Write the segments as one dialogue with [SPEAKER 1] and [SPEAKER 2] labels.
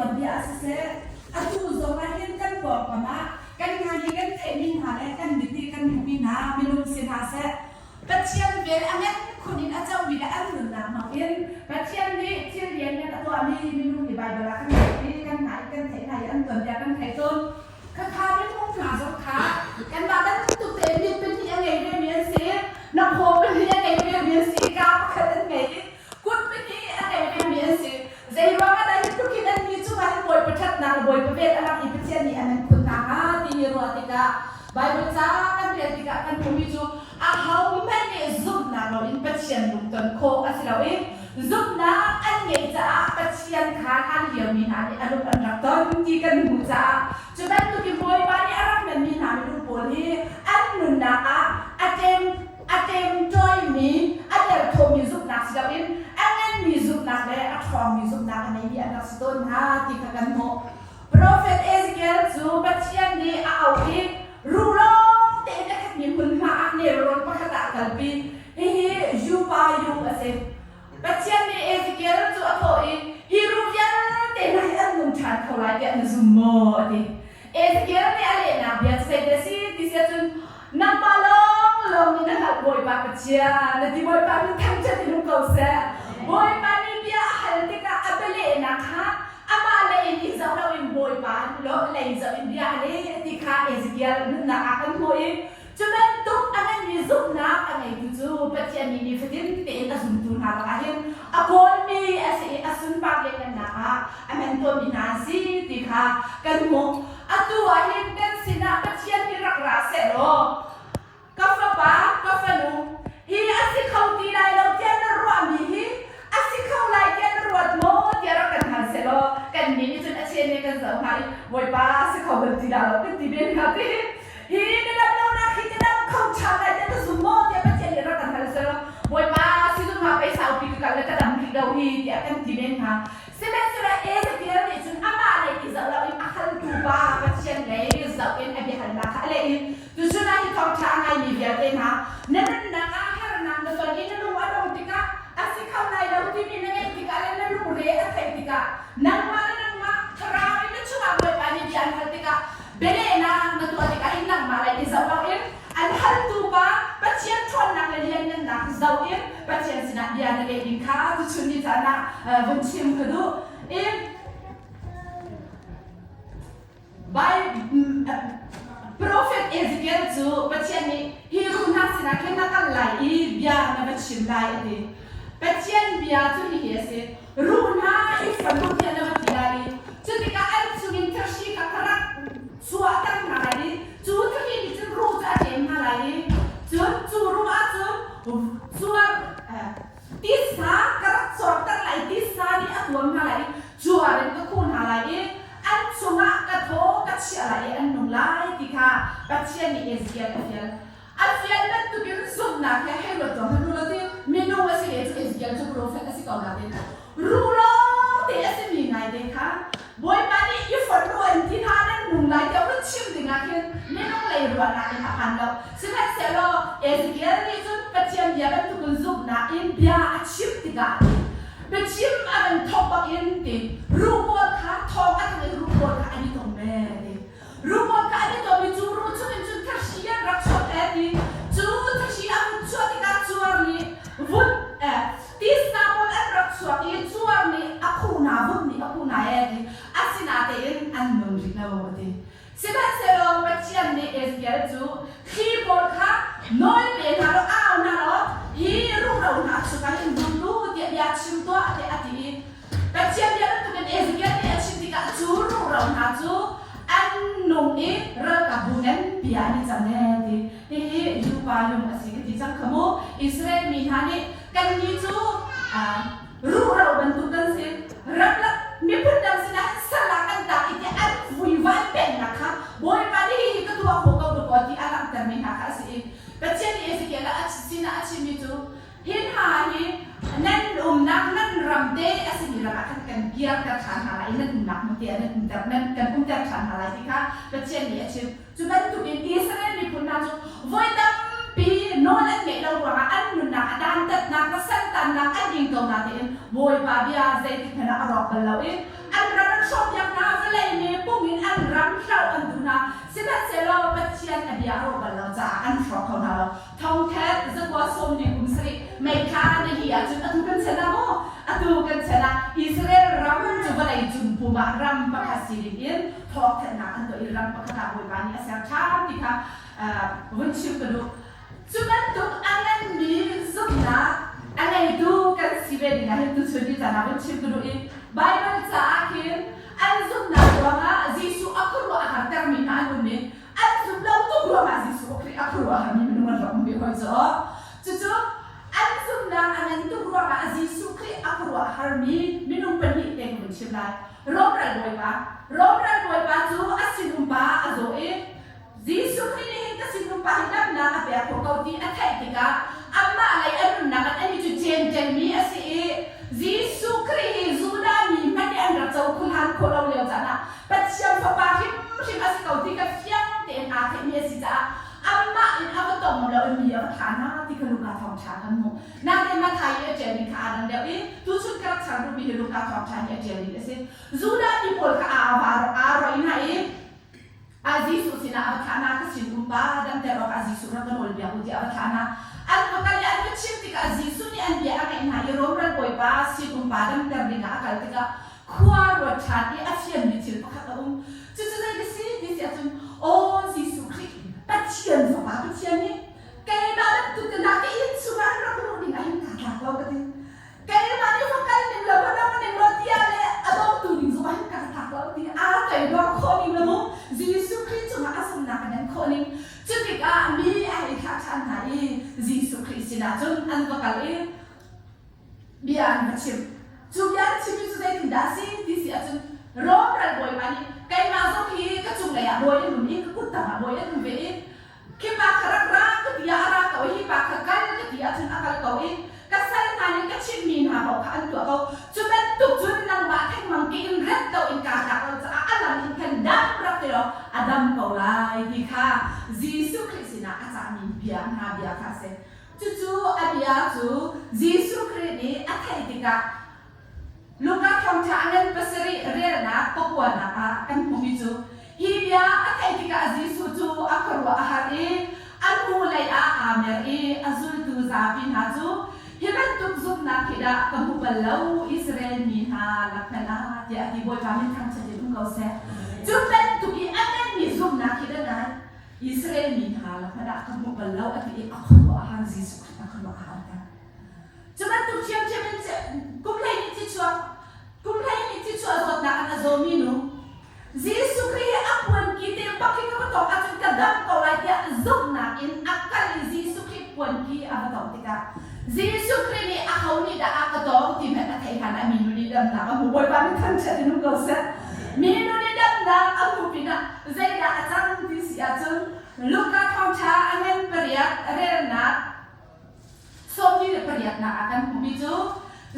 [SPEAKER 1] tuanbia ah siseh, atu zong ah hin kan pawngkam ah kan hna hi kan theihmi hna le kan mit nih kan hmuhmi hna minung si hna seh, Pathian vel a ngan khun in a comi le an nunnak hmang in Pathian nih thil lianngan a tuahmi minung hi Baibal ah kan rel i kan hna i kan theih hna i an tuanbia kan thei tawn. Khakha minung hna zong kha kanmah bantuk tein mit pahnih a ngei vemi an si, hnakhaw pahnih a ngei vemi an si, kaa pakhat an ngei i kut pahnih a ngei vemi an si. Zei ruangah dah hi tluk hin annih cungah hin Bawipa ṭhatnak le Bawipa vel a lang i Pathian nih an an khun hna hnga ti hi ruah tikah Baibal ca kan rel tikah kan hmuhmi cu ahohmanh nih zumhnak loin Pathian lungton khawh a si lo i zumhnak an ngeih caah Pathian kha hlan liomi hna nih a lung an rak ton ti kan hmuh caah cu bantukin Bawipa nih a rak hmanmi hna minung pawl hi an nunnak ah a ṭem a ṭemṭawimi a derthawmmi zumhnak si loin a nganmi zumhnak le a ṭhawngmi zumhnak a neimi an rak si tawn hna ti kha kan hmuh. Profet Ezekiel cu Pathian nih a auh i ruh lawng tein a khatmi hmunhma ah nelrawn pakhat ah a kalpi. Hihi Yupa yung a si. Pathian nih Ezekiel cu a thawh i hi ruh vialte hna hi an nung ṭhan kho lai tiah na zum maw? a ti. Ezekiel nih a lehnak bia cu zeidah a si ti si ahcun nangmah lawnglawng nih na hngalh Bawipa Pathian na ti Bawipa min thangṭhat in um ko seh. Bawipa nih bia a hal tikah a bialehnak kha amah lei in i zoh loin Bawipa lei zoh in bia a leh ti kha Ezekiel nunnak ah kan hmuh i Cu bantuk a nganmi zumhnak a ngeitu cu Pathian nih nifatin tein a zumtu hna lakah hin a kawlmi a si i a sunpar lianhngannak ah a men tawnmi hna an si ti kha kan hmuh. Atu ah hin kan sinah Pathian hi rak ra seh law ka fapa, ka fanu, hi a si kho ti lai lo tiah na ruahmi hi a si kho lai tiah na ruat maw tiah rak kan hal seh law kannih nih cun a chen he kan zoh hnga i Bawipa a si kho bal ti dah lo kan ti men hnga ti. Hi na dam lonak hi ka dam kho ṭhan lai tiah na zum maw tiah Pathian nih rak kan hal seh law Bawipa sizung ah pei saupi ka kal le ka dam rih lo hi tiah kan ti men hnga. Sihmanhsehlaw Ezekiel nih cun amah lei i zoh loin a haltu pa Pathian lei zoh in a biahalnak kha a leh i tuchun ah hi thawngṭha a ngaimi vialte hna na nunnak ah harnak na ton i na lung a dong tikah a si kho lai lo timi na ngeih tikah le na lungre a theih tikah nangmah le nangmah thlarau in na chungah Bawipa nih bia an hal tikah Bialehnak na tuah tikah hin nangmah lei i zoh loin an haltu pa Pathian ṭhawnnak le lianngannak zoh in Pathian sinah bia na leh ding kha tuchun ni caan ah vun chim ka duh. I Prophet Ezekiel cu Pathian nih hi ruh hna sinah khin na kal lai i bia na va chim lai a ti. Pathian bia cu hihi a si. Ruh hna i fanu tiah na va ti lai i cu tikah an chungin thahri kha ka rak chuahter hna lai i cu thahri nih cun ruh cu a ṭem hna lai i cun cu ruh ah cun cuar tisa ka rak cawrter lai i tisa nih a tuam hna lai i cuar in ka khuh hna lai i an chungah ka thaw ka chiah lai i an nung lai ti kha Pathian nih Ezekiel a fial. A fial bantukin zumhnak he hei ruat zong hmanh u law ti minung a si ve cu Ezekiel cu prophet a si ko nain ruh lawng te a simi ngaite kha Bawipa nih i fonh u an ti hna nan nung lai tiah hun chim dingah khin minung lei ruahnak in a phan lo. Sihmanhsehlaw Ezekiel nih cun Pathian bia bantukin zumhnak in bia a chim tikah biachim a van thawk bak in ti ruh pawl kha thawng a thang i ruh pawl kha an i tong ve ti. Rupawl kha an i tom i cu ruh chungin cun thahri an rak chuak ee ti. Cu thahri a vun chuah tikah cuar nih vun eh tisa pawl an rak chuak i cuar nih a khuh hna vun nih a khuh hna ee ti. Asinatein an nung rih lo a ti. Sihmanhsehlaw Pathian nih Ezekiel cu thli pawl kha nawl pe hna law au hna law hi ruhro hna chungah hin vun lut tiah bia chim tuah tiah a ti i Pathian bia bantukin Ezekiel nih a chim tikah cu ruhro hna cu an nung i ralkapbu nganpi ah an i cang ee ti. Hihi Yupa lung a si ka ti cang kha mu. Israel mi hna nih kannih cu ruhro bantuk kan si. Ramlak miphun dang sinah hin sal ah kan tang i tiah an vuivai pengnak kha Bawipa nih hihi ka tuah khawh ko dakaw ti a langhtermi hna kha a si i Pathian nih Ezekiel ah a sinah a chimmi cu Hi hna hi nan umnak nan ram te a simi ram ah khan kan kirter ṭhan hna lai i nan umnak hmun te ah nan umter nan kan umter ṭhan hna lai ti kha Pathian nih a chim. Cu bantukin Israel miphun hna cu voi tampi nawl an ngeih lo ruangah an nunnak a dantatnak le santannak an ing ko natein Bawipa bia zeitik hmanh ah a rawk bal lo i an ram an hrawh piak. bia a rawh bal lo caah an hrawk kho hna lo. Thongkhat zakua sawm li kum sarih May thla na hi ahcun atu kan chan ah maw atu kan chan ah Israel ram cu vawlei cung pum ah ram pakhat si ding in thawngthanhnak an tuah i ram pakhat ah Bawipa nih a ser ṭhan ti kha vun chim ka duh. Cu bantuk a nganmi zumhnak a ngeitu kan si ve ding ah hin tuchun ni caan ah vun chim ka duh i Baibal caah khin an zumhnak ruangah Jesuh a khuaruah a hartermi hna an um i an zumh lo tuk ruangah Jesuh Khrih a khuaruahharmi minung an rak um ve hoi cu. Cucu an zumhnak a ngan tuk ruangah Jesuh Khrih a khuaruahharmi minung pahnih te ka vun chim lai. Rom ral bawipa Rom ral bawipa cu a sinumpa a zaw i Jesuh Khrih nih hin ka sinumpa hi damnak a pek khawh ko ti a theih tikah amah lei a nunnak in anih cu Jentail mi a si i Jesuh Khrih hi Judah mi hmanh nih an rak co khulhan khawh lo lio caan ah Pathian Fapa hrimhrim a si ko ti kha fiang tein aa theihmi a si caah amah in a va tong lo in mi a va thah hna ti kha Luka thawngṭha kan hmuh. Nakin Matthai i a ṭialmi kha aa dang deuh i tuchun ka rak char duhmi hi Luka thawngṭha nih a ṭialmi a si. Judah mi pawl kha aa va aa roi hna i a Jesuh sinah a va thlah hna ka sin umpa damter awkah Jesuh rak ka nawl piak u tiah a va thlah hna. An va kal i an va chim tikah Jesuh nih an bia a ngaih hna i Rom ral bawipa sin umpa damter dingah a kal tikah khua ruat ṭhan i a fianmi thil pakhat a um. Cucu zei ka si ti si ahcun, Aw Jesuh Khrih, Pathian Fapa Pathian nih keimah bantuk te hna ka inn chungah rak luh ding ah hin kaa tlak lo ka ti. Keimah nih va kal ning law va dong ning law tiah le a dongtu ding zongah hin kaa tlak lo ti aa toidor khawh ning le mu Jesuh Khrih cungah a zumhnak a ngan khawh ning. Cu tikah mi a hei thlah ṭhan hna i Jesuh Khrih sinah cun an va kal i bia an va chimh. Cu bia an chimmi cu zeitindah a si ti si ahcun Rom ral bawipa nih keimah zong hi ka cunglei ah bawi an um i ka kut tangah bawi an um ve i khi pa kha rak ra ka ti ah a ra ko i hi pa kha kal ka ti ahcun a kal ko i ka sal hna nih ka chimhmi hna paoh kha an tuah ko. Cu bantuk cun nangmah thengmang ke in ret loin kaa tlak lo caah a lam in khan dam rak ti law a dam ko lai ti kha Jesuh Khrih sinah a cahmi bia hna bia kha a si. Cucu a bia cu Jesuh Khrih nih a theih tikah Luka thawngṭha a ngan pasarih relnak pakuanak ah kan hmuhmi cu hi bia a theih tikah Jesuh cu a khuaruah a har i a hnulei ah aa mer i a zultu zapi hna cu hi bantuk zumhnak hi dah ka hmu bal lo Israel mi hna lak hmanh ah tiah a ti Bawipa min thangṭhat in um ko seh. Cu bantuk i a nganmi zumhnak hi dah nai Israel mi hna lak hmanh ah ka hmu bal lo a ti i a khuaruah a har Jesuh Khrih a khuaruah a har ter. Cu bantuk ṭhiamṭhiam in kum hleihnih thi chuak kum hleihnih thi chuah zawtnak in a zawmi nu Jesuh Khrih hi a puanki te bak hi ka va tawk ahcun ka dam ko lai tiah zumhnak in a kal i Jesuh Khrih puanki a va tawk tikah Jesuh Khrih nih aho nih dah a ka tawng ti hmanh a theih hlan ah minu nih damnak a hmu Bawipa nih thangṭhat in um ko seh. Minu nih damnak a hmu pinah zeidah a cang ti si ahcun Luka thawngṭha a ngan pariat relnak sawmli le pariatnak ah kan hmuhmi cu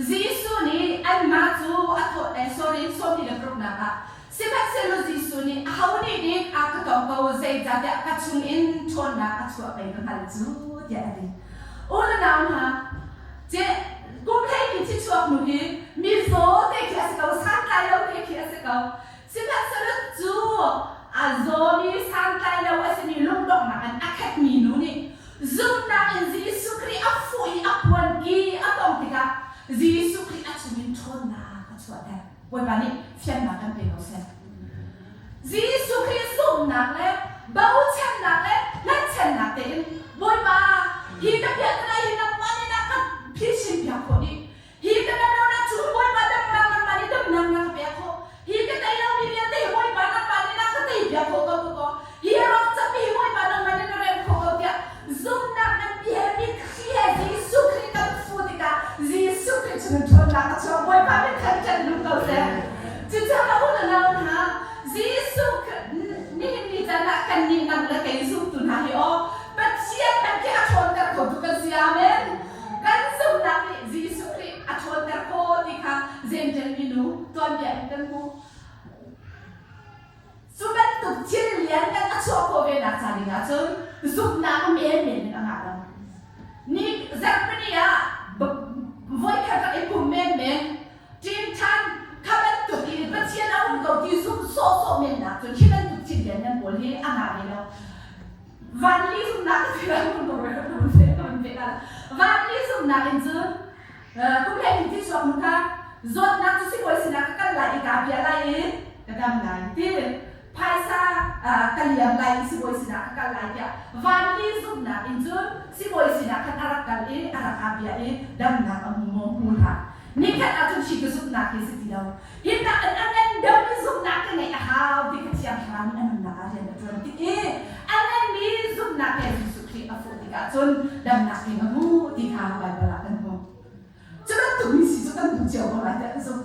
[SPEAKER 1] Jesuh nih anmah cu a thawh eh sorry 16 ah sihmanhsehlaw Jesuh nih aho nih dik a ka tawng ko zeicahtiah ka chungin ṭhawnnak a chuah pei ka hngalh cu tiah a ti. U le nau hna, ce kum hleihnih thi chuak nu hi mi zaw te khi a si ko santlai lo te khi a si ko. Sihmanhsehlaw cu a zawmi santlai lo a simi lungdonghnak in a khatmi nu nih Zumhnak in Jesuh Khrih a fuh i a puanki a tong tikah Jesuh Khrih a chungin ṭhawnnak a chuahter. Bawipa nih fiannak kan pe ko seh. Jesuh Khrih zumhnak le bochannak le hngatchannak tein Bawipa hi ka piahtana hi nangmah nih na ka phisin piak khawh dih. Hi ka damlonak cu Bawipa damnak nangmah nih damnak na ka pek khawh. Hi ka tei lomi vialte hi Bawipa nangmah nih na ka tei piak khawh ko ko. Hi rawk cami hi Bawipa nangmah nih na rem khawh ko tiah zumhnak nganpi he mitthli he Jesuh Khrih kan fu tikah Jesuh Khrih chungin ṭhawnnak a chuak. Bawipa min thangṭhat lu ko seh. Cucaah u le nau hna, Jesuh nihin ni caan ah kannih nang le kei zumtu hna hi aw Pathian kan khi a ṭhawnter khotu kan si. Amen. Kan zumhnak nih Jesuh Khrih a ṭhawnter khawh ti kha Jentail minu tuanbia in kan hmuh. Cu bantuk thil lian kan a chuah khawh ve nak ca ding ahcun zumhnak a men men in a ngah lo. Ni zarhpini ah voikhat rak i pum men men ṭin ṭhan kha bantuk i Pathian a um ko ti zumh sawhsawh men nak cun hi bantuk thil lian ngan pawl hi a ngah ve lo. Vanli zumhnak ka ti lai mun ko re ka mun fe ka mun fe la. Vanli zumhnak in cun kum hlei ni ti chuak mun kha zawtnak cu sibawi sinah ka kal lai i kaa bia lai i ka dam lai ti phaisa ka liam lai i sibawi sinah ka kal lai tiah vanli zumhnak in cun sibawi sinah khan a rak kal i a rak aa bia i damnak a hmu maw hmu hlah. Nikhat ah cun hi ka zumhnak hi si ti lo. Hi nak in a ngan deuhmi zumhnak ka ngeih a hau ti kha Thiang Thlarau nih a nunnak ah rian a ṭuan tik i a nganmi zumhnak he Jesuh Khrih a fuh tikah cun damnak tling a hmu ti kha Baibal ah kan hmuh. Cu bantuk mi si cu kan duh cio ko lai tiah ka zumh.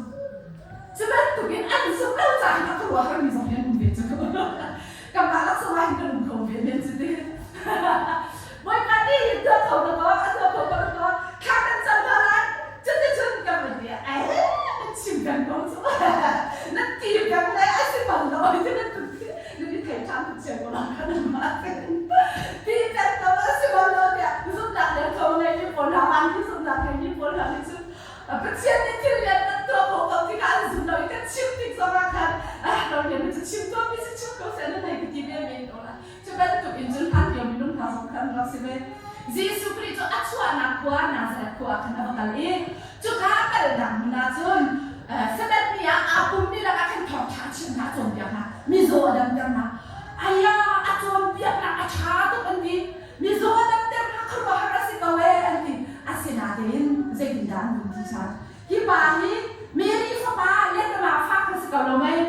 [SPEAKER 1] Cu bantukin an zumh lo caah hin a khuaruahharmi zong hi an um ve cu. Kanmah laksawng ah hin kan um kho ve men cu ti. Bawipa nih hin tuah kho na kaw, a tuah kho ko na kaw, thla kan cam hna lai. Cuticun kan van ti eh, nan chim peng ko cu. Nan ti peng le a si bal lo, ti nan nan i thei ṭhan tuk cio ko la kha nan mah ti peng ko a si bal lo tiah zumhnak le tho ngei mi pawl hna, van hi zumhnak ngei mi pawl hna nih cun Pathian nih thil lian nan tuah khawh ko tikah an zum lo i kan chim tik zongah khan ah lo lian cu chim tuah mi si chim ko seh nan hei ka ti ve men ko la. Cu bantuk in cun hlan lio minung hna zong khan rak si ve. Jesuh Khrih cu a chuahnak khua Nazareth khua ah khan a va kal i cuka a kalnak hmun ah cun Sabbath ni ah aa pummi lakah khan thawngṭha a chimh hna, a cawnpiak hna, mizaw a damter hna. Aya, a cawnpiaknak a ṭha tuk an ti. Mizaw a damter hna khuaruahhar a si ko ee an ti. Asinain zeitindah an vun ti ṭhan? Hi pa hi Mary fapa Letama fa kha si ko lo mei?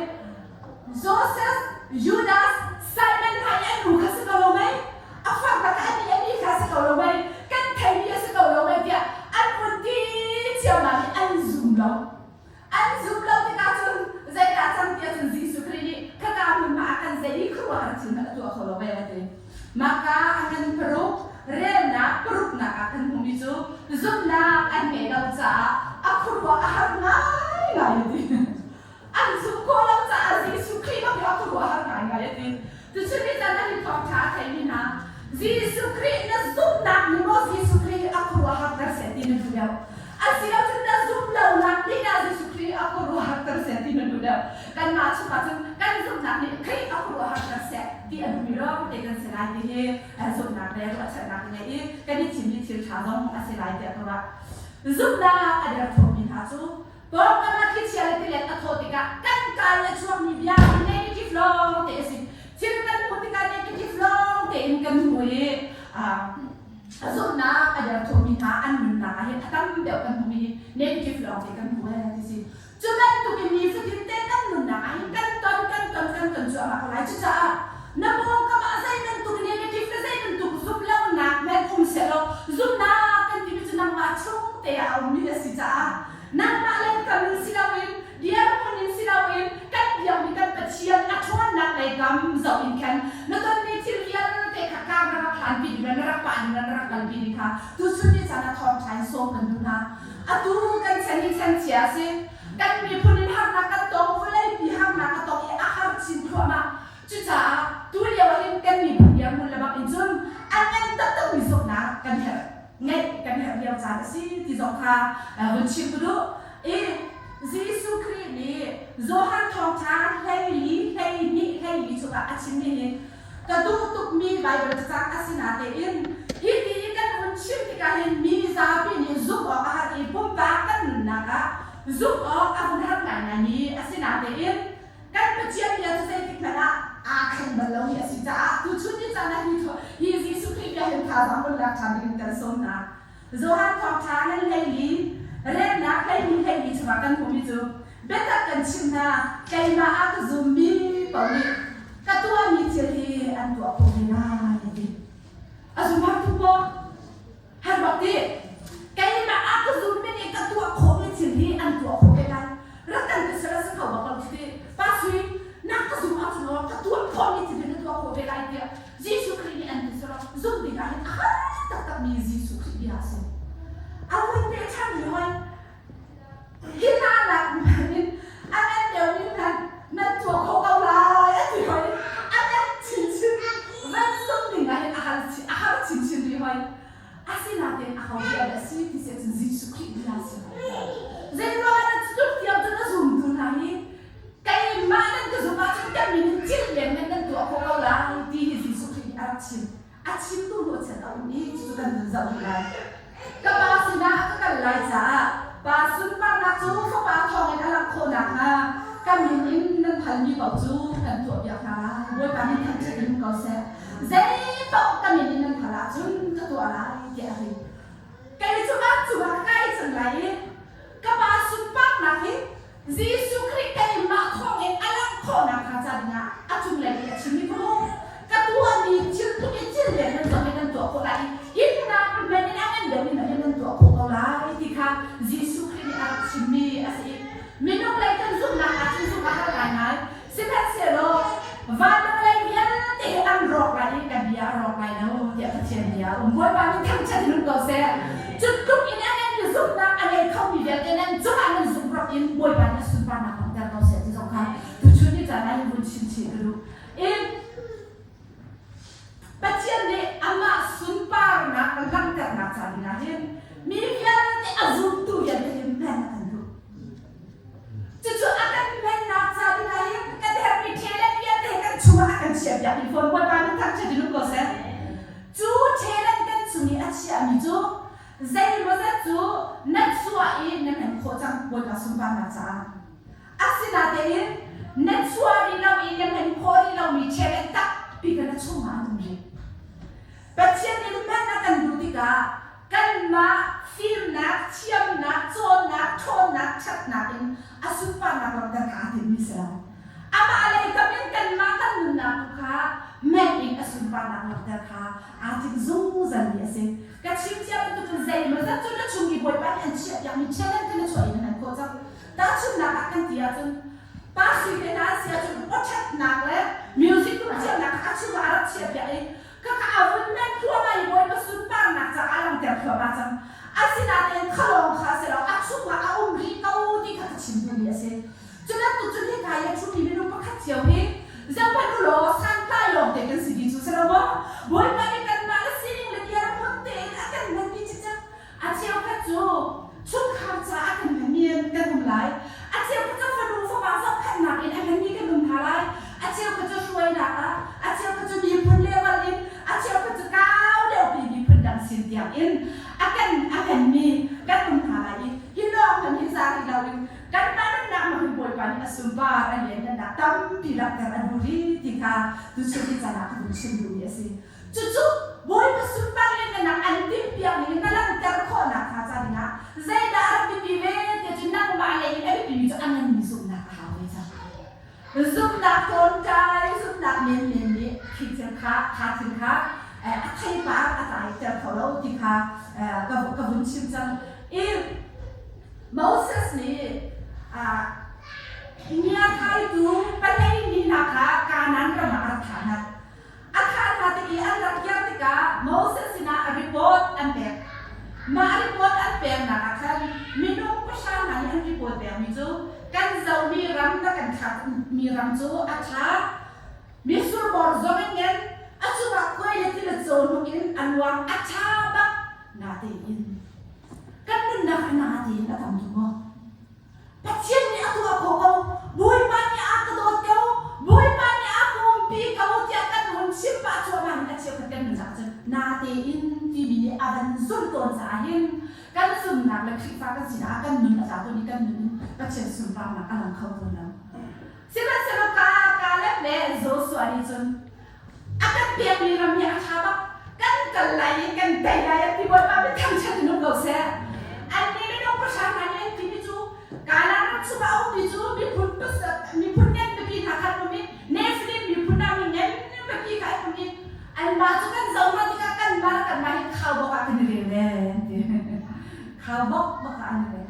[SPEAKER 1] Joseph, Judas, Simon hna i an nu kha si ko lo mei? A far kha a ni a ni kha si ko lo mei? Kan theimi a si ko lo mei tiah an vun ti ciammam i an zum lo. An zum lo tikah cun zeidah cang ti ahcun Jesuh Khrih nih khaka hmunhma ah khan zei khuaruahhar thil hmanh a tuah kho lo mei a ti. Mahka a ngan paruk relnak paruknak ah kan hmuhmi cu zumhnak an ngeih lo caah a khuaruah a har ngaingai a ti. An zumh khawh lo caah Jesuh Khrih bak hi a khuaruahhar ngaingai a ti. Tuchun ni caan ah hi thawngṭha a theimi hna Jesuh Khrih na zumhnak nih maw Jesuh Khrih hi a khuaruahharter seh ti na duh deuh? Asilocun na zumh lonak nih dah Jesuh Khrih a khuaruahharter seh ti na duh deuh? Kanmah chungah cun kan zumhnak nih Khrih a khuaruahharter seh ti a duhmi lawng te kan si lai ti hi zumhnak le ruahchannak ka ngei i kan i thimmi thil ṭha zong a si lai tiah ka ruah. Zumhnak a derthawmmi hna cu Pawngkam ah thlichia le tilet a thawh tikah kan kaa in a chuakmi bia hi negative lawng te a si. Thil kan hmuh tikah negative lawng tein kan hmu i zumhnak a derthawmmi hna an nunnak ah hin a tam deuh kan hmuhmi hi negative lawng te kan hmu ee ti si. Cu bantukin nifatin te kan nunnak ah hin kan ton kan ton kan ton cuahmah ko lai. Cucaah na pawngkam ah zei bantuk negative le zei bantuk zumh lonak hmanh um sehlaw zumhnak kan timi cu nangmah chung te ah a ummi a si caah Nangmah le kam in si loin dirhmun in si loin kan biakmi kan Pathian a ṭhawnnak lei kam zoh in khan na tonmi thil vialte kha kar na rak hlanpi ding le na rak pah ding le na rak kalpi ding kha tuchun ni caan ah thawngṭha in sawm kan duh hna. Atu kan chan hi chan chia a si. Kan miphun in harnak kan tong, vawleipi harnak a tong i a har chin thluahmah. Cucaah tu lio ah hin kan miphun dirhmun le bak in cun a ngan taktakmi zawtnak kan herh. Ngeih kan herh lio caan a si ti zong kha vun chim ka duh. I Jesuh Khrih nih Johan Thawngṭha 14 12 14 chungah a chimmi hi ka duh tukmi Baibal cacang a si natein hiti i kan vun chim tikah hin mi zapi nih zumh awk a har i pumpak kan nunnak ah zumh awk a vun har ngaingaimi a si natein Kan Pathian bia cu zeitik hmanh ah aa thleng bal lomi a si caah tuchun ni caan ah hi hi Jesuh Khrih bia hin thazaang vun lak ṭhan dingin kan sawm hna. Johan Thawngṭha ngan 14 relnak 12 hleili chungah kan hmuhmi cu biatak kan chimh hna keimah ah ka zummi paoh nih ka tuahmi thil hi an tuah khawh ve lai a ti. A zum har tuk maw? Har bak ti. Keimah a ka zummi nih ka tuah khawhmi thil hi an tuah khawh ve lai. Rak kan ti sal a si kho bak lo ti. Pa Sui, na ka zum ahcun maw ka tuah khawhmi thil hi na tuah khawh ve lai tiah Jesuh Khrih nih an ti selaw zumh ding ah hin a har taktakmi Jesuh Khrih bia a si. A vun peh ṭhan rih hoi. Hi hna nak hmanh in a ngan deuhmi hmanh nan tuah khawh ko lai a ti hoi. A ngan chinchin van zumh ding ah hin a har chinchin rih hoi. Asinain aho bia dah? halmi paoh cu kan tuahpiak hna lai. Bawipa nih thangṭhat in um ko seh. Zei paoh ka min in nan hal ahcun ka tuah lai tiah a ti. Kei cu vancung ah ka kai cang lai i ka Pa sunparnak hi Jesuh Khrih keimah thawngin a langh khawhnak hnga ca dingah a cunglei i a chimmi ka hmu. Ka tuahmi thil tluk i thil lian nan zong hi nan tuah khawh lai i himnak men in a ngan deuhmi hmanh in nan tuah khawh ko lai ti kha Jesuh Khrih nih a rak chimmi a si i minung lei kan zumhnak ahcun zumh a har ngaingai. Sihmanhsehlaw vanlawng lei vialte hi an rawk lai i ka bia a rawk lai lo tiah Pathian bia a um. Bawipa nih thangṭhat in um ko seh. Cu tluk in a nganmi zumhnak a ngei khomi vialte nan cungah nan zumh rak in Bawipa nih a sunparnak langhter ko seh ti zong kha tuchun ni caan ah hin vun chim chih ka duh. In Pathian nih amah sunparnak langhternak ca dingah hin mi vialte a zumtu vialte hi hman a kan duh. Cucu a kan hmannak ca dingah hin kan herhmi talent vialte kan chungah a kan chiahpiak mi fawn Bawipa min thangṭhat in um ko seh. Cu talent kan chung i a chiahmi cu zeimawzat cu na chuah i na hman khawh cang Bawipa sunparnak caah. Asinain na chuah rih lo i na hman khawh rih lomi talent tampi kha na chungah an um rih. Pathian nih hman a kan duh tikah kanmah fimnak, thiamnak, cawnnak, ṭhawnnak, ṭhatnak in a sunparnak langhter kha aa timmi si lo. Amah lei kam in kanmah kan nunnak tu kha men in a sunparnak langhter kha aa tim zungzalmi a si. Ka chim cia bantukin zeimawzat cu na chung i Bawipa nih an chiahpiakmi talent kha na chuah in na hman khawh cang. Tahchunhnak ah kan ti ahcun pa sui te hna an si ahcun aw ṭhatnak le music tum thiamnak kha a chungah a rak chiahpiak i Khakha a vun men thluahmah i Bawipa sunparnak caah a langhter thluahmah cang. Asinain khalawng kha a si lo, a chungah a um rih ko ti kha ka chim duhmi a si. Cu bantuk cun hika i a ṭhumi minung pakhat cio hi zohhmanh u law santlai lawngte kan si ti cu si lo maw? Bawipa nih kanmah le sining le dirhmun tein a kan hmanmi cikcek. A cheukhat cu chungkhar caah kan hmanmi kan um lai. A cheukhat cu fanu fapa zohkhenhnak in a hmanmi kan um hna lai. A cheukhat cu hruainak ah, a cheukhat cu miphun level in, a cheukhat cu kau deuhpi miphun dang sin tiang in a kan a hmanmi kan um hna lai i hi lawng hmanh hi za rih loin kanmah nunnak hmang hin Bawipa nih a sunpar a lianngannak tampi langhter a duh rih ti kha tuchun ni caan ah ka vun chim duhmi a si. Cucu Bawipa sunpar lianngannak an timhpiak ning in na langhter khawhnak hnga ca dingah zeidah a rak biapi ve ti cu nangmah lei in a biapimi cu a nganmi zumhnak a hau ve cang. Zumhnak ṭawnṭai, zumhnak menmen nih khi thil kha, kha thil kha a theipar a tlaiter kho lo ti kha ka, ka vun chim cang. I Moses nih ngiakhaitu palei mi hna kha Kanaan ram ah a rak thlah hna. A thah hna tik i an rak kir tikah Moses sinah a report an pek. Mah report an peknak ah khan minung pahra hna nih an report pekmi cu kan zohmi ram na kan thlakmi ram cu a ṭha. Mitsur bor zong in ngen a cungah khuai le ti le cawhnuk in a luang a ṭha bak natein kan nunnak a natein a tam tuk maw? Pathian nih a tuah khawh ko. Bawipa nih a ka dawt ko. Bawipa nih a ka umpi ko tiah kan hun chim pah cuahmah hin a cheukhat kan nunnak cun natein timi nih a van zulh tawn caah hin kan zumhnak le Khrihfa kan sinak ah kan nun a tla tawn i kan nun in Pathian sunparnak a lang kho tawn lo. Sihmanhsehlaw ka Kaleb le Joshua nih cun a kan pekmi ram hi a ṭha bak kan kal lai i kan tei lai an ti Bawipa min thangṭhat in um ko seh annih minung pahra hna nih an timi cu Kanaan ram chungah a ummi cu miphun miphun ngan pipi hna kha an um i Nephilim miphun ah mi ngan pipi kha an um i anmah cu kan zoh hna tikah kanmah le kanmah hi khaubawk ah kan i rel ve an ti khaubawk bak ah an i rel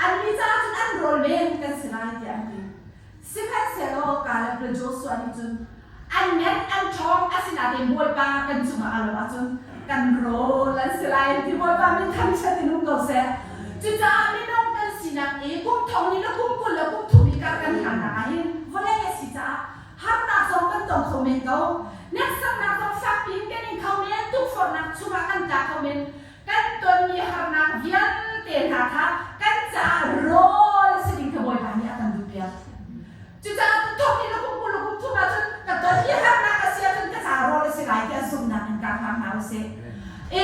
[SPEAKER 1] annih caah cun an rawl men kan si lai tiah an ti Sihmanhsehlaw Kaleb le Joshua nih cun an ngan an ṭhawng asinain Bawipa kan cungah a lo ahcun kan rawl an si lai an ti Bawipa min thangṭhat in um ko seh. Cucaah minung kan sinak i kum thong ni le kum 20 le kum thum i kar kan hlannak ah hin vawlei a si caah harnak zong kan tong kho men ko. Hneksaknak zong fakpi in kan ing kho men, tukforhnak chungah kan tla kho men. Kan tonmi harnak vialte hna kha kan caah rawl a si ding kha Bawipa nih a kan duhpiak. Cucaah tu thawk in kum 20 kum thum ahcun ka ton hi harnak a si ahcun ka caah rawl a si lai tiah zumhnak in kar hna hna usih. I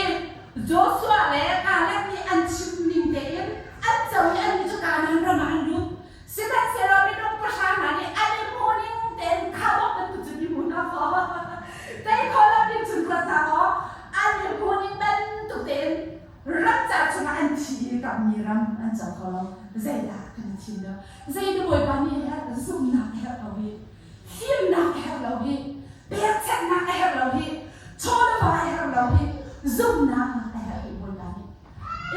[SPEAKER 1] Joshua le Caleb nih an chim ning tein an co i annih cu Kanaan ram ah an lut. Sihmanhsehlaw minung pahra hna nih zumhnak a herh ko hi. Fimnak a herh lo hi. Pekchanhnak a herh lo hi. Chaw le va a herh lo hi. Zumhnak a herh hi Bawipa nih.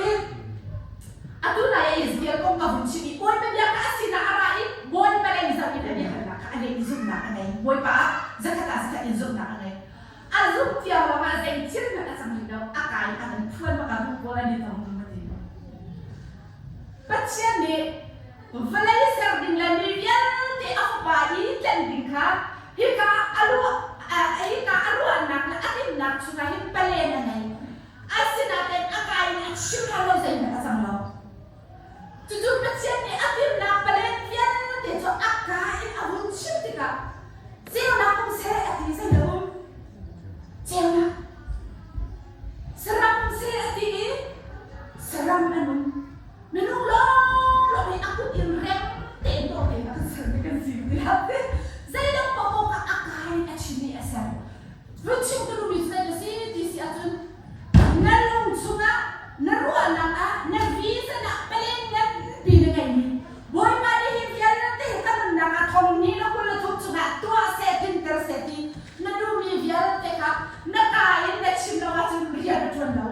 [SPEAKER 1] I atu nai ah Ezekiel kong ka vun chim i Bawipa bia kha a sinah a ra i Bawipa lei zoh in a biahalnak kha a leh i zumhnak a ngei. Bawipa ah zakhat ah zakhat in zumhnak a ngei. A zumh tiang lawngah zei thil hmanh a cang rih lo. A ka in a kan phuan bak ah ruh pawl an i tong a ti. Pathian nih vawlei ser ding le mi vialte a fapa i tlen ding kha hika a ruah hika a ruahnak le a timhnak chungah hin palen a ngei. Asinain a ka in a chim hlan lo zeihmanh a cang lo. Cucu Pathian nih a timhnak palen vialte cu a ka in a hun chim tikah ceunak um seh a ti zei lo um. Ceunak. Saram um seh a ti i saram an um. Minung lawnglawng hi a kut in rem tein dawh tein a kan sermi kan si ti hlah. Zeidang paohpaoh kha a ka in a chim i a ser. Run chim ka duhmi cu zei na si ti si ahcun na lung chungah na ruahnak ah na vision ah palen nganpi na ngeihmi Bawipa nih hi vialte ka nunnak ah thong ni le 23 chungah tuah seh tlinter seh ti na duhmi vialte kha na ka in na chim lo ahcun rian a ṭuan lo.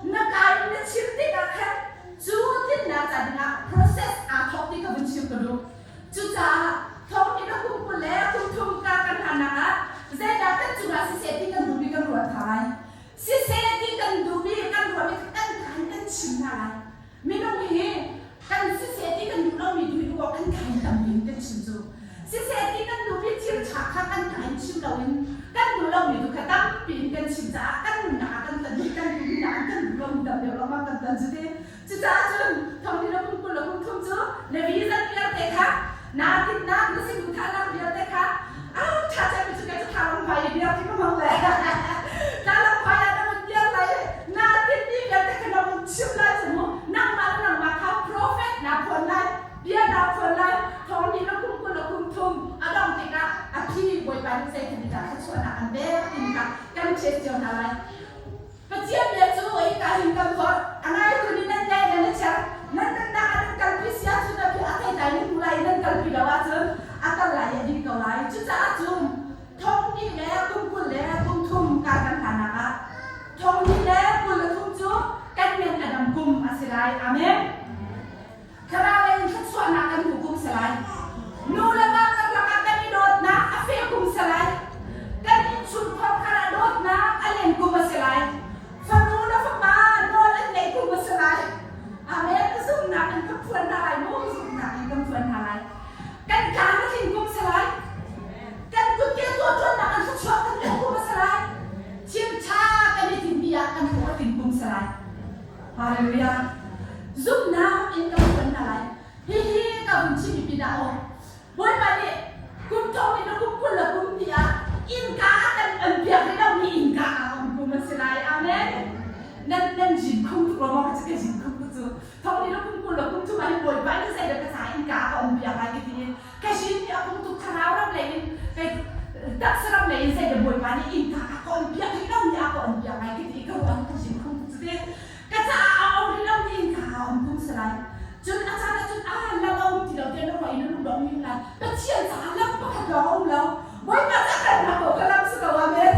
[SPEAKER 1] Na ka in na chim tikah khan cu tlinnak ca dingah process aa thawk ti ka vun chim ka duh. Cucaah thong ni na kum 20 le kum thum ka kan hlannak ah zeidah kan cungah siseh ti kan duhmi kan ruat hna lai. Siseh ti kan duhmi kan ruahmi kha kan ka in kan chim hna lai. Minung hi kan siseh ti kan duh lomi tu hi duh kan ka in tampi in kan chim cu. Siseh ti kan duhmi thil ṭha kha kan ka in chim loin kan duh lomi tu kha tampi in kan chim caah kan nunnak ah kan ton i kan nunnak ah kan duh lomi tam deuh lawngmang kan ton cu ti. Cucaah cun thong ni le kum 20 le kum thum cu na vision vialte kha naa tinhnak na saduhthahnak vialte kha ah ṭha cemmi cu kei cu thlalang hmai i biar khi ka hmang le thlalang hmai ah na vun biar lai i naa tinhmi vialte kha na vun chim lai cu mu nangmah le nangmah kha prophet naa phuan lai bia naa phuan lai thong ni le kum 20 le kum thum a dong tikah a phi Bawipa nih zeitin dah thluachuahnak an pek timi kha kan ṭhet cio hna lai. Pathian bia cu hika hin kan forh. A ngaitu nih nan ngaih nan i cher. Nan nunnak ah nan kalpi si ahcun a a theitlai nan hmu lai i nan kalpi lo ahcun a kal lai i a ding ko lai. Cucaah cun thong hnih le kum 20 le kum thum kar kan hlannak ah thong hnih le 23 cu kan ngan a dam kum a si lai. Amen. Thlarau in thluachuahnak kan hmu kum si lai. Nu le va karlak ah kan i dawtnak a feh kum si lai. Kan innchungkhar kar ah dawtnak a len kum a si lai. Fanu le fapa nawl an ngeih kum a si lai. Amen. Zumhnak in kan phuan hna lai mu. Zumhnak in kan phuan hna lai. Kan tlang a tling kum si lai. Kan kutke tuahṭuannak an thluachuah kan hmuh kum a si lai. Thil ṭha kan i tinhmi ah kan hlawh a tling kum si lai. Hallelujah. Zumhnak in kan phuan hna lai. Hihi ka vun chimmi pinah aw. Bawipa nih kum thong in kum 20 le kum hnih ah innka a kan on piak rih lomi innka aa on kum a si lai. Amen. Nan nan jin khung tuk lo maw ka ka jin khung tuk cu. Thong ni le kum 20 le kum thum ah hin Bawipa nih zeidah ka caah innka a ka on piak lai ka ti i ka jin hi a kum tuk thlarau ram lei in kai taksa ram lei in zeidah Bawipa nih innka a ka on piak rih lomi a ka on piak lai ka ti i ka ruah ka jin khung tuk cu ti. Ka caah a um rih lomi innka a um kum si lai. Cun a caan ahcun a lam a um ti lo tiah na ruah i na lung dong mi lai. Pathian caah lam pakhat lawng a um lo. Bawipa ca kalnak ko ka lam si ko amen.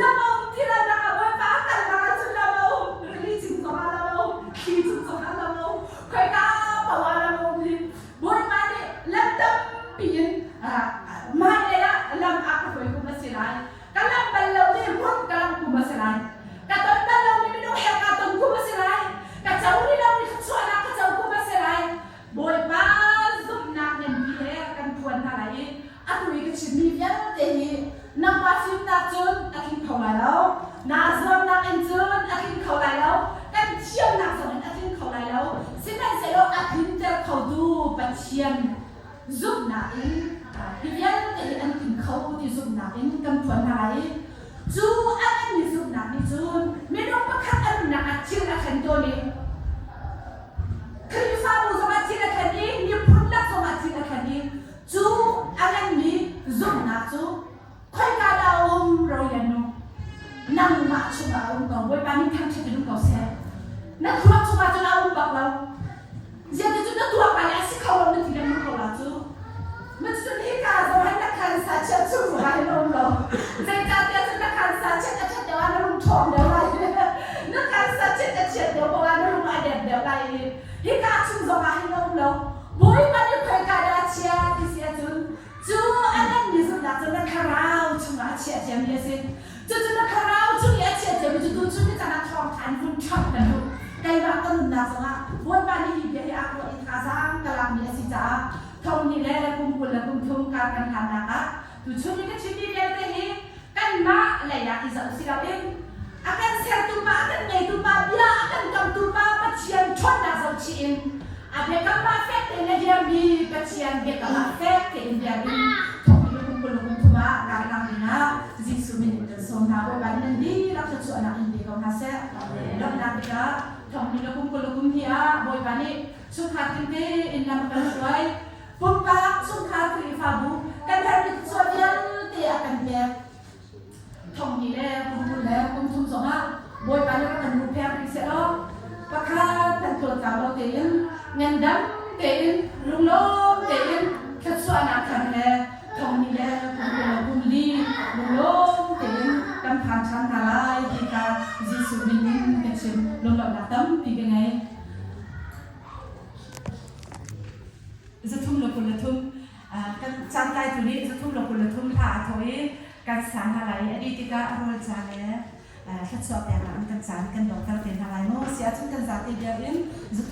[SPEAKER 1] Lam a um ti lo nak ah Bawipa a kalnak ahcun lam a um. Rili cung zongah lam a um. Thli cung zongah lam a um. Khoika paoh ah lam a um hi. Bawipa nih lam tampi in hmailei ah lam a ka hruai kum a si lai. Ka lam bal lomi hmun ka lam kum a si lai. Ka ton bal lomi minung he kaa ton kum a si lai. Ka co rih lomi thluachuahnak ka co kum a si lai. Bawipa zumhnak nganpi he kan phuan hna lai i atu i ka chimmi vialte hi nangmah fimnak cun a tling kho lai lo. Naa zuamnak in cun a tling kho lai lo. Kan thiamnak zong in a tling kho lai lo. Sihmanhsehlaw a tlinter khotu Pathian zumhnak in hi vialte hi an tling kho ti zumhnak in kan phuan hna lai i cu a nganmi zumhnak nih cun minung pakhat a nunnak ah thil a thlen tawn i Khrihfabu zongah thil a thlen i miphun lak zongah thil a thlen i cu a nganmi zumhnak cu khoika dah a um Rolian nu nangmah chungah a um ko Bawipa nih thangṭhat in um ko seh na thluak chungah cun a um bak lo Ziah cun na tuak lai a si kho lo. chiah ciami a si. Cucu na thlarau chung i a chiah ciami cu tuchun ni caan ah thawngṭha in vun ṭhangh kan duh. Keimah ka nunnak zongah Bawipa nih hi bia hi aa ruah i thazaang ka lakmi a si caah thong hnih le kum 20 le kum thum kar kan hlannak ah tuchun i ka chimmi vialte hi kanmah lei ah i zoh si loin a kan sertu pa, a kan ngeitu pa, bia a kan kamtu pa Pathian ṭhawnnak zohchih in a biakam ah fek tein a dirmi Pathian biakam ah fek tein dir in thawk in kum 20 le kum thum ah karhlang dingah Jesuh min in kan sawm hna. Bawipa nih nan dihlak thluachuahnak in pe ko hna seh. Lawmhnak tikah thawk in kum 20 le kum hnih ah Bawipa nih chungkhar tling tein lam a kan hruai. Pumpak chungkhar Khrihfabu kan herhmi thluachuah vialte a kan pek. Thong hnih le kum 20 le kum thum zongah Bawipa nih rak kan huppheng rih seh law pakhat kan tlawtlau lo tein ngandam tein lunglawm tein thluachuahnak thar he thong hnih le kum 20 le kum li lunglawm tein kan phan ṭhan hna lai ti kha Jesuh min in ka chim. Lunglawmhnak tampi ka ngei. 323 kan caantlaitu nih 323 hla a thawh i kan sa hna lai i a dih tikah rawl ca le thluachuah peknak in kan caan kan donghter te hna lai maw si ahcun kan zate vial in 3.